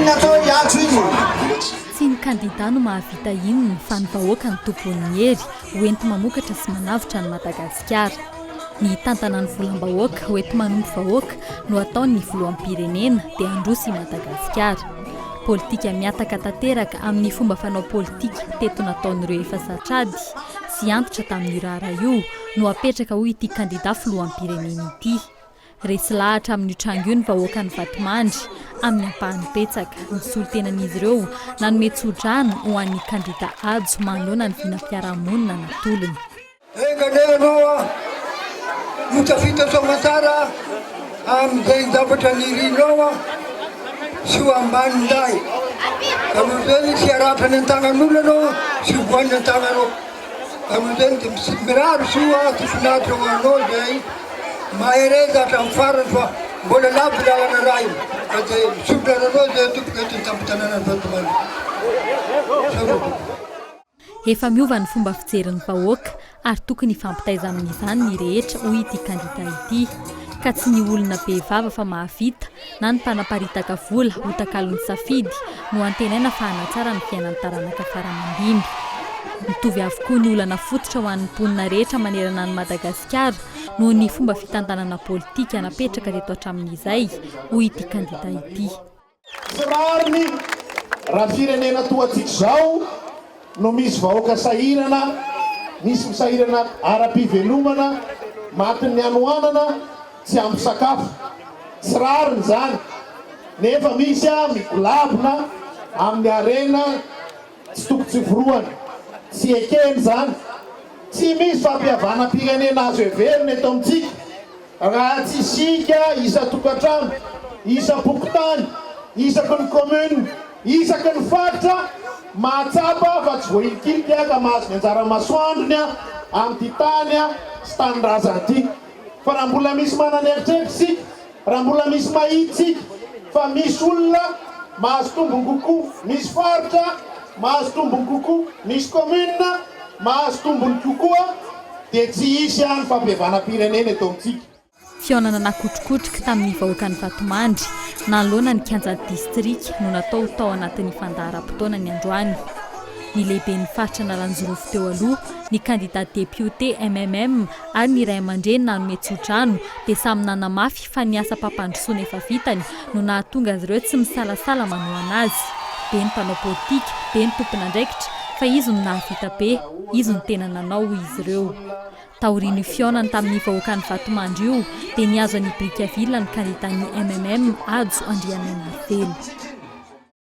Iny atao hoe Hajo iny. Tsy ny kandida no mahavita inona fa ny vahoaka no tompon'ny hery ho enti-mamokatra sy manavotra an'i Madagasikara. Ny hitantana ny volam-bahoaka ho enti-manompo vahoaka no ataon'ny filoham-pirenena dia handroso i Madagasikara. Politika mihataka tanteraka amin'ny fomba fanao politika teto nataon'ireo efa zatra ady sy antitra tamin'io raharaha io no apetraka hoy ity kandida filoham-pirenena ity. Resy lahatra amin'io tranga io ny vahoakan'i Vatomandry, amin'ny ampahany betsaka. Ny solontenan'izy ireo nanome tso-drano ho an'ny kandida Hajo manoloana ny vinam-piarahamonina natolony. Enga anie ianao ho tafita soamantsara amin'izay zavatra nirinao sy ho ambanin-dahy, ka noho izany tsy haratra any an-tagnan'olona ianao sy ho voan'ny an-tagnanao. Amin'izay dia mirary soa sy finaritra ho anao izay mahereza hatramin'ny farany fa mbola lavitra ny lalana arahina ka dia misotra anareo izay tompoko eto an-tampon-tanànan'i Vatomandry. Misaotra tompoko. Efa miova ny fomba fijerin'ny vahoaka ary tokony hifampitaiza amin'izany ny rehetra hoy ity kandida ity ka tsy ny olona be vava fa mahavita na ny mpanaparitaka vola ho takalon'ny safidy no antenaina fa hanatsara ny fiainan'ny taranaka fara-mandimby. Mitovy avokoa ny olana fototra ho an'ny mponina rehetra manerana an'i Madagasikara noho ny fomba fitantanana politika napetraka teto hatramin'izay, hoy ity kandida ity. Tsy rariny raha firenena toa antsika izao no misy vahoaka sahirana, misy misahirana ara-pivelomana, matin'ny hanoanana, tsy ampy sakafo. Tsy rariny izany, nefa misy migolabona amin'ny harena tsy toko tsy forohana. Tsy ekena izany. Tsy misy fampihavanam-pirenena azo heverina eto amintsika raha tsy isika isan-tokantrano, isam-pokontany, isaky ny commune, isaky ny faritra mahatsapa fa tsy voahilikilika ka mahazo ny anjara masoandrony amin'ity tany sy tanindrazana ity. Fa raha mbola misy manana eritreritra isika, raha mbola misy mahita isika fa misy olona mahazo tombony kokoa, misy faritra mahazo tombony kokoa, misy commune mahazo tombony kokoa dia tsy hisy ny fampihavanam-pirenena eto amintsika. Fihaonana nakotrokotroka tamin'ny vahoakan'i Vatomandry nanoloana ny kianjan'ny distrika no natao tao anatin'ny fandaharam-potoana ny androany. Ny lehiben'ny faritra Analanjirofo teo aloha, ny kandida depiote mmm ary ny ray aman-dreny nanome tsodrano dia samy nanamafy fa ny asam-pampandrosoana efa vitany no nahatonga azy ireo tsy misalasala manohana azy. Be ny mpanao politika, be ny tompon'andraikitra fa izy no nahavita be, izy no tena nanao hoy izy ireo. Taorian'io fihaonany tamin'ny vahoakan'i Vatomandry io dia nihazo an'i Brickaville ny kandidan'ny mmm Hajo Andrianainarivelo.